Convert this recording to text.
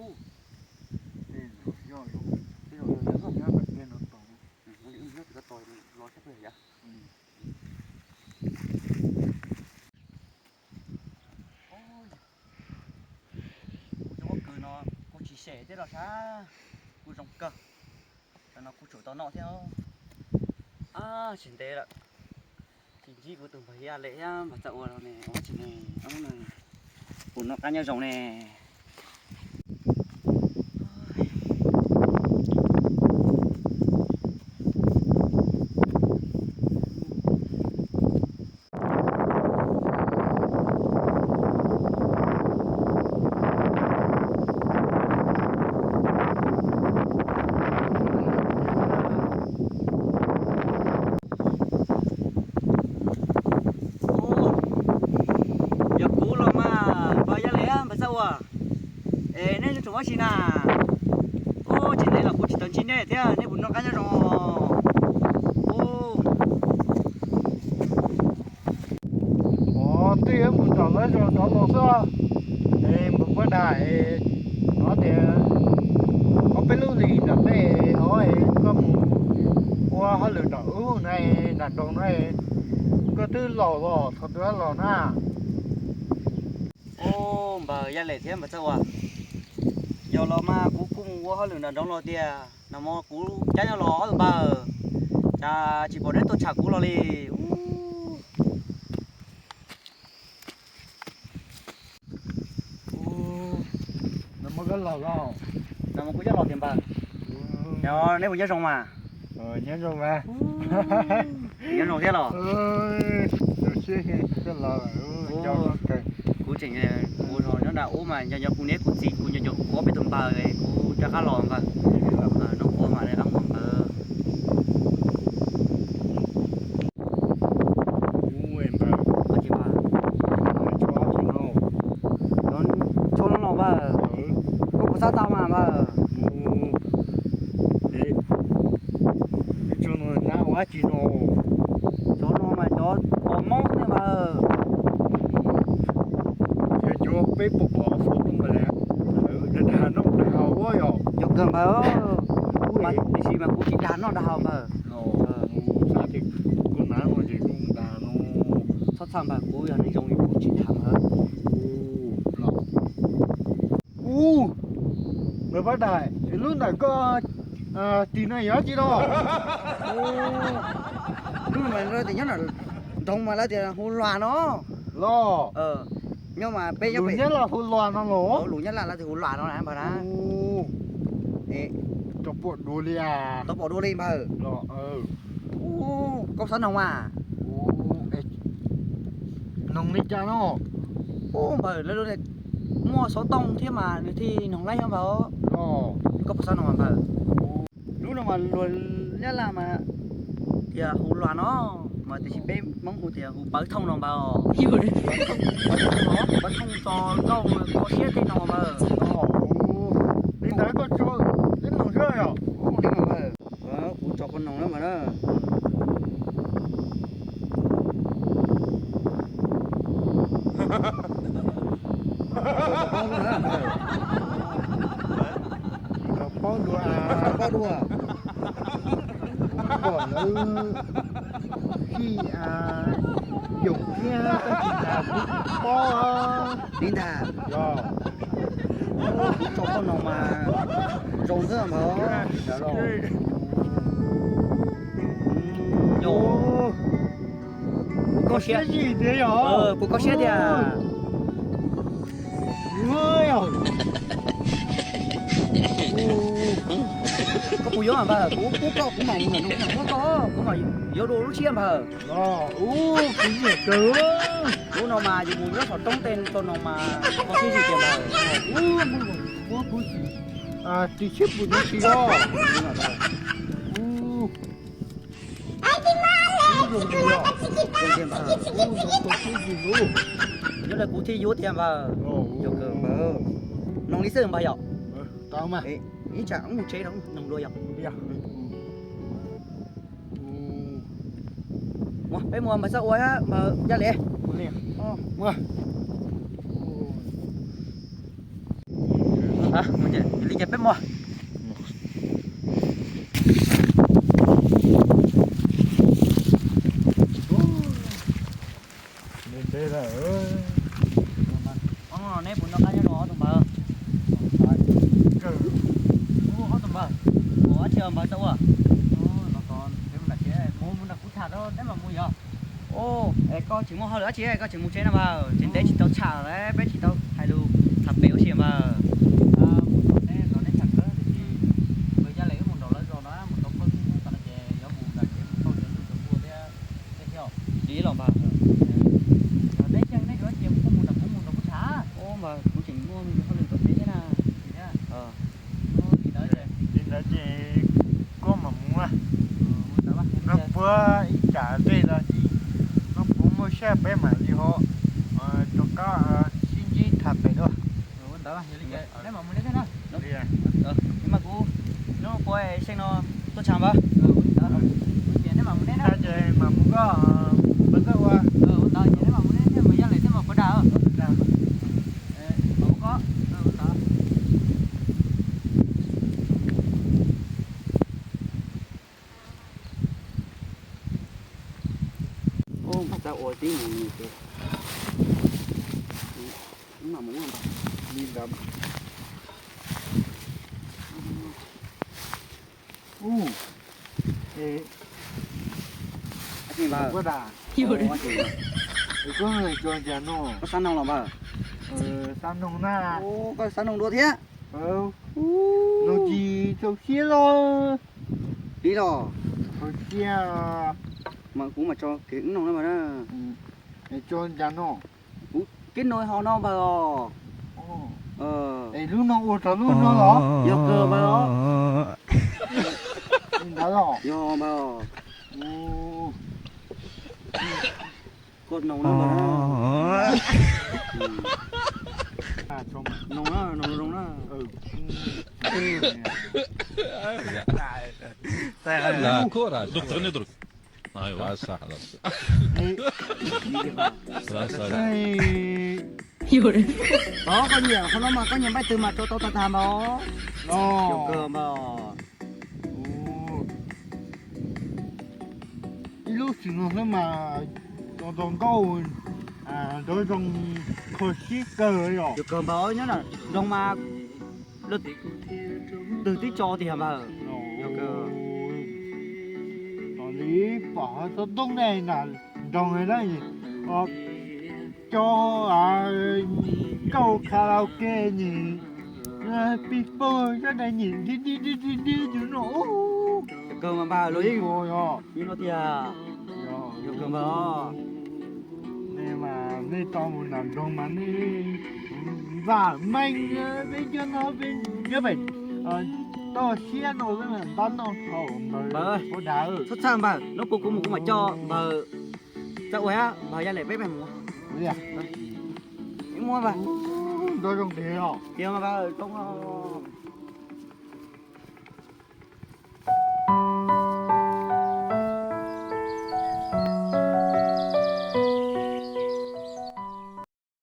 Kuv cov pob kws no kuv tsis xyem thiab los sab, kuv zoo kawg. Tam no kuv tsum tau noj thiab. Tsis ntev lawm, tsis ntsib kuv tus npawg Yaj Lem thiab npawg Txawj Ua los ne, ua tsis ne, kuv noj qab nyob zoo ne. Yog kuv los mas npawg Yaj Lem, npawg Txawj Ua, es nej yuav tsum ua tsi na? Ub, tsis ntev los kuv tsis tau ntsib nej thiab, nej puas noj qab nyob zoo? Ub, twb yuav mus nram lawv zos nrov los xwb, es npawg Paj Dais, no tias ob peb lub hlis nram tej, o, koj mus ua hauj lwm nram ub na, nram nroog na, koj twb laus los thaum twg los na? Ub, npawg Yaj Lem thiab npawg Txawj Ua, yog los mas kuv kuj mus ua hauj lwm nram nroog los tiag, nag hmo kuv cab nyob los ob tug npawg, cas tsis pom neb tuaj tsham kuv los li. Nag hmo kuv cab los tiag npawg. Neb puas nyob zoo mas? Nyob zoo thiab los? Kuv tseem ua zog nyob nram ub mas nco nco kuv niam kuv txiv, kuv nco nco kuv ob peb tug npawg, kuv rov qab los npawg. Noj qab mas rov qab mus npawg. Tshuav no los npawg, koj puas xav tau mas npawg? Tshuav no mas cov pom Hmoob thiab npawg. Yog cov peb pom pom xov tooj mas dag noj dag haus yog. Yog kawg npawg, tiam sis mas kuv tsis dag noj dag haus npawg. Txhob txhawj npawg, kuv yog neeg zoo li kuv tsis dag npawg. Ub, npawg Paj Dais, lub ntawm koj tis no yog dab tsi no? Lub no mas lawv tias nyob nram nroog mas lawv tias hu Luas no. Los, nyob mas peb nyob pem Nyab Laj hu Luas no los? Lus Nyab Laj lawv tias hu Luas no na npawg na. Tau pom dua li, tau pom dua li npawg. Koj xav noog mas? Noog li cas no? Ub npawg, lawv muaj xov tooj thiab mas nws thiaj noog laib npawg. Koj puas xav noog mas npawg? Lub no mas luag Nyab Laj mas tias hu Luas no, mas tiam sis peb Hmoob hu tias hu Pawv Thooj no npawg. Pawv Thooj tso nkauj kho siab tej no npawg. Li ntawd koj tso, li no xwb yom? Li no npawg. Kuv tso koj noog na mas na. Paub dua, paub dua. Pom lawv zij yoom thiab tab sis mas kuv paub li ntag. Kuv tso koj noog mas zoo xwb npawg. Kuv kho siab, kuv kho siab tiag. Koj puas yuav mas npawg? Kuv pub koj, kuv mam mus nram koj, kuv mam yuav dua lub tshiab npawg. Lub no mas yus mus nyob saum roob tej tau no mas kho siab zim tiag npawg. Tis tshiab pus no tsis los. Nyob ntawm kuv thiaj yuav tiag npawg. Yog kawg npawg. Noog li xwb npawg yom. Ib tsam wb mus tsev rau noog dua yom. Ua peb mus npawg Xab Ua npawg Yaj Lem. Mus li ces peb mus. Neb puas nco qab nyob rau ob tug npawg? Ob tug npawg, ua dab tsi npawg txawj ua? Mus nram kuv tham rau neb mam mus yog. Es koj tseem muaj hauj lwm dab tsi koj tseem mus tsev no npawg? Tseem ntev tsis tau tsham lawm, peb tsis tau hais lus tham pem ua si npawg. Mus tom neb zos neb tham kawg tiam sis nkawd yaj lem wb mus nraum lawv zos no mus tau pawg ub tom no ces yuav mus nram tsev mus tau tsev ntuj tsaus ntuj thiab. Li los npawg, neb tseem neb yuav cia kuv mus nram kuv mus nram kuv tham. Ub npawg, kuv tseem muaj hauj lwm tom tsev thiab na. Li ntawd ces koj mam mus na. Noj puab ib tsam dej los ces noj puab muaj siab peb mam li ho rov qab sib ntsib tham pem dua. Neb mam mus neb thiab na. Neb mas kuv nyob puab xyeej no tuaj tsham npawg. Ces neb mam mus neb na. Ces mam mus koj, npawg koj ua. Neb mam mus neb thiab mas yaj lem thiab mas puas dag. Ub, npawg txawj ua tib mus nws ces mam mus ua npawg. Li ntawd. Ub, es, koj da, koj tso cas no? Koj xab noog los npawg? Xab noog na. Koj xab noog dua thiab. Noog tsis txaus siab los. Li los? Txaus siab. Mas kuv mam tso kev wb noog na npawg na. Tso cas no? Kuv kev no ho no npawg os. Es lub no ua rau lub no los? Yog kawg npawg os. Li ntawd los? Yog npawg os. Koj noog na npawg. Noog na, noog zoo na. Tod koj nyiam qhov no mas koj nyiam npaij twg mas tso tau tag tag npawg. Yog kawg npawg. Ib lub xwm no xwb mas tau tau nkauj, nrov zoo kho siab kawg yom. Yog kawg npawg, nyob na nroo mas leej twg tib tso tiag npawg. Yog kawg. Li pom xov tooj ne na, nroo na, cov nkauj karaoke nyem, pij pawg sab dais nyem dib dib dib dib yus no. Yog kawg mas npawg, los yeej ua yog no tiag. Yog kawg npawg. Nej mas nej tau mus nram nroog mas nej npaj meej, peb cov no peb nyob pem toj siab no xwb mas ntab noj thaum ntawd ua dag. Txhob txhawj npawg, hnub puas kuv mus kuv mam coj npawg. Txawj ua npawg, yog lawm peb mam mus. Ib muab npawg. Nrov zoo tiag os. Tiag mas npawg, zoo os.